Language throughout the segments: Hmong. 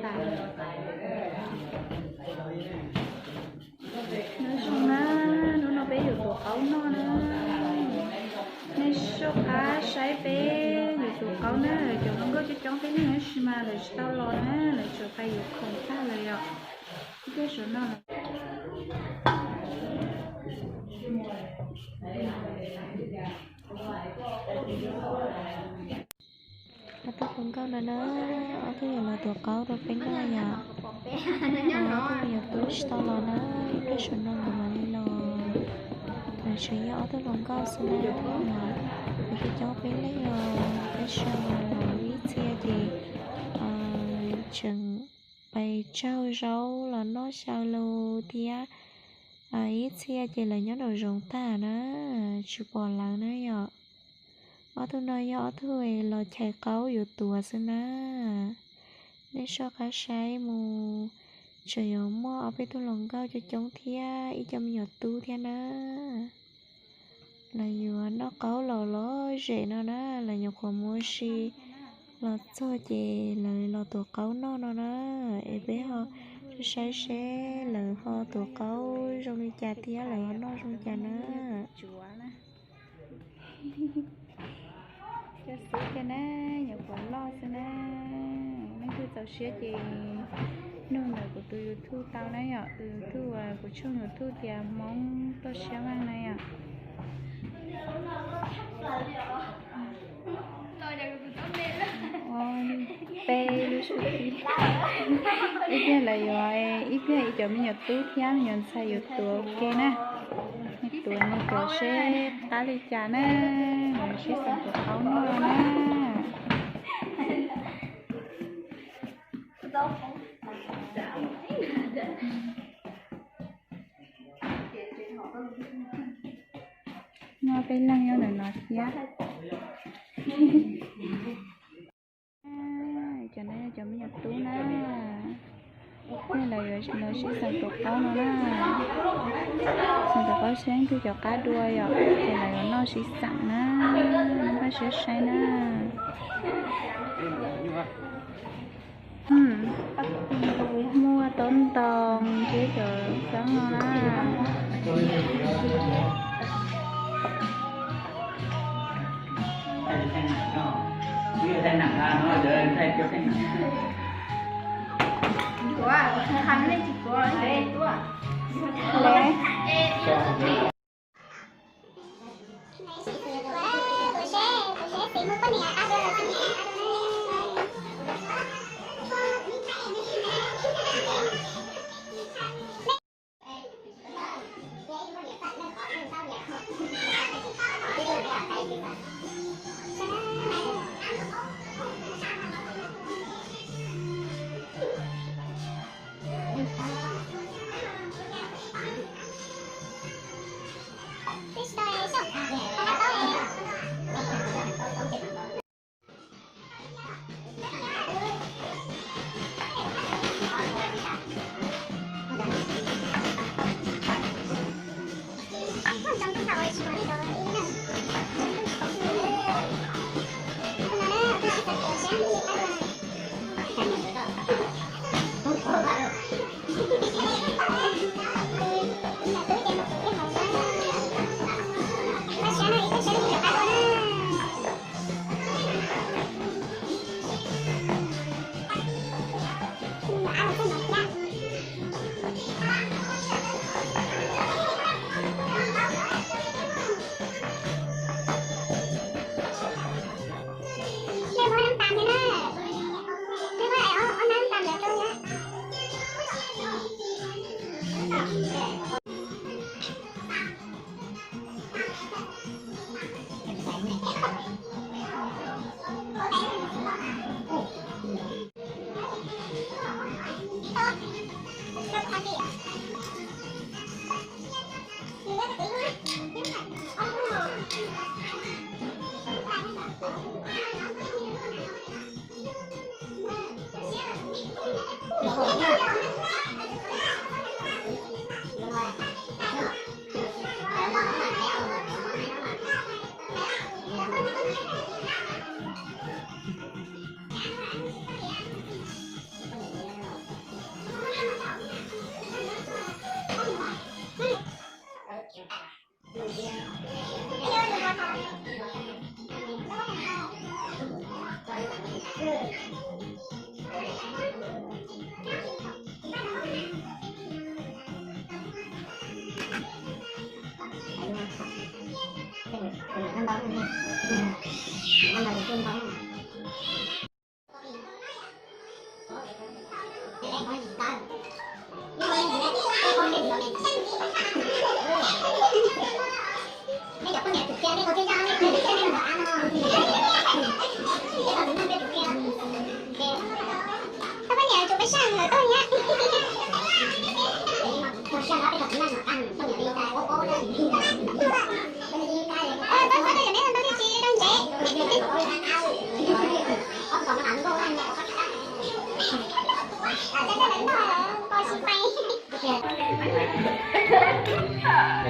Nyob zoo na, hnub no peb yuav tuav qaub noj na. Nej soj qab saib peb yuav tuav qaub na, cov hluas nkauj coob coob peb neeg tab sis mas lawv tsis tau los na, lawv tsam pais yuav khoom tag lawm yom. Ib pliag saum no lawm. Ob tug hluas nkauj no na, ob tug yuav los tuav qaub rau peb noj yom. Ob tug me nyuam tub tsis tau los na, ib pliag saum no nkawd mam li los. Lawv tseem yog ob tug hluas nkauj xwb na, lawv coob coob peb leeg os, tab sis mas ib txhia ces tseem pais tsaug zaub los noj xyaw lus thiab, ib txhia ces lawv nyob nraum zoov tag na, tsis pom lawv na yom. Ob tug no yog ob tug los chais qaub yuav tuav xwb na. Nej soj qab saib mus, tseem yuav muaj ob peb tug hluas nkauj coob coob thiab ib co me nyuam tub thiab na. Lawv yuav noj qaub los lom zem no na, lawv nyuam qhuav mus ua si los txog ces lawv los tuav qaub noj no na. Es peb ho saib seb lawv ho tuav qaub zoo li cas thiab lawv ho noj zoo li cas na. Cov xwb tiag na, nyuam qhuav loj xwb na. Leej twg txaus siab ces nug ntawm kuv tus YouTube tau na yom, tus YouTube, kuv tshooj YouTube tias Hmoob Toj Siab Vaj na yom. Peb lub sib, ib pliag lawv yuav, ib pliag ib cov me nyuam tub thiab me nyuam ntxhais yuav tuav ua ke na. Tuav nws cov seb qab li cas na, sib xeem tuav qaub noj na. Muaj peb leeg nyob ntawm no thiab. Cov no yog cov me nyuam tub na. Lawv sib xeem tuav qaub no na. Xeem tuav qaub seb twg cov qab dua yom, ces lawv yuav noj sib xeem na. Npaj siab saib na. Muaj tob ntoo thiab cov xeeb no na.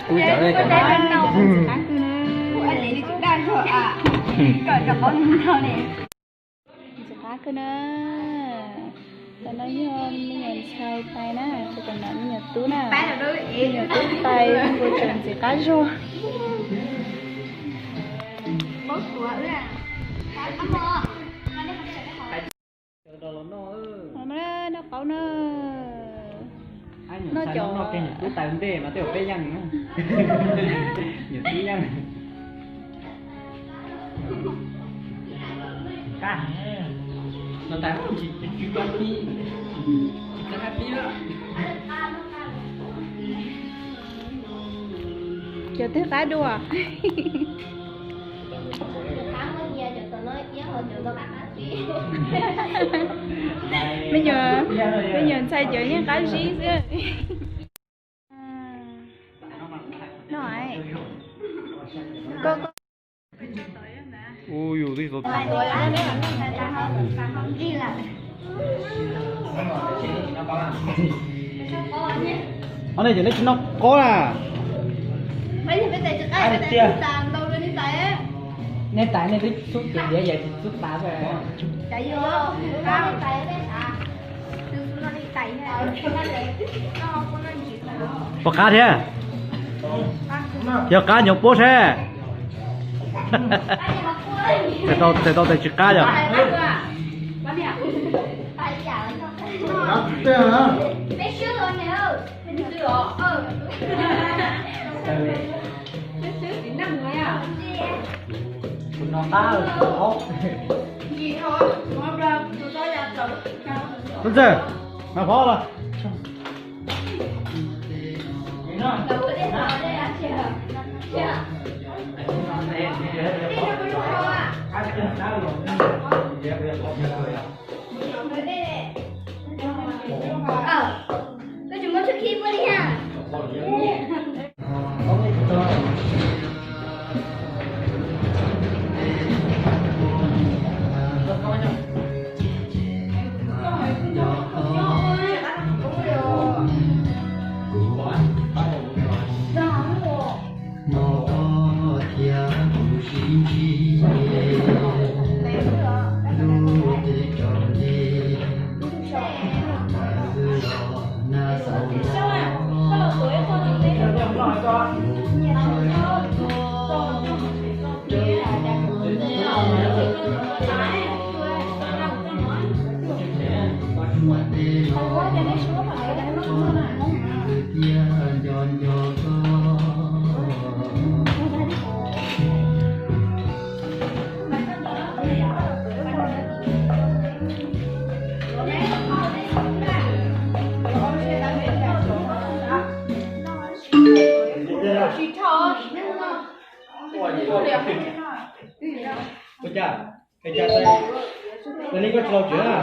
Tub cov ne, cov ntxim qab kawg na. Ntxim qab kawg na. Tam no yog me nyuam ntxhais tais na, tam no me nyuam tub na. Me nyuam tub tais ua tseem ntxim qab zog. Noj qaub na. Noj cov, noj kiag nyuam tub tais ntej mas tej zaum peb yeej, nyuam tub yeej. Cov twg qab dua? Me nyuam, me nyuam ntxhais cov yeej qab zib xwb. No, koj, koj. Ui yus, twb tau. Ob nej ces neb tsis noj qaub na. Nej tais nej twb xub tus diav yog tsis xub tas. Puas qab thiab? Yog qab nyob puab seb. Tes tau tes tsis qab yog. Tub ntxawg, mas pov los. Ua cas? Ua cas? Ua li koj tsis laus tsev na?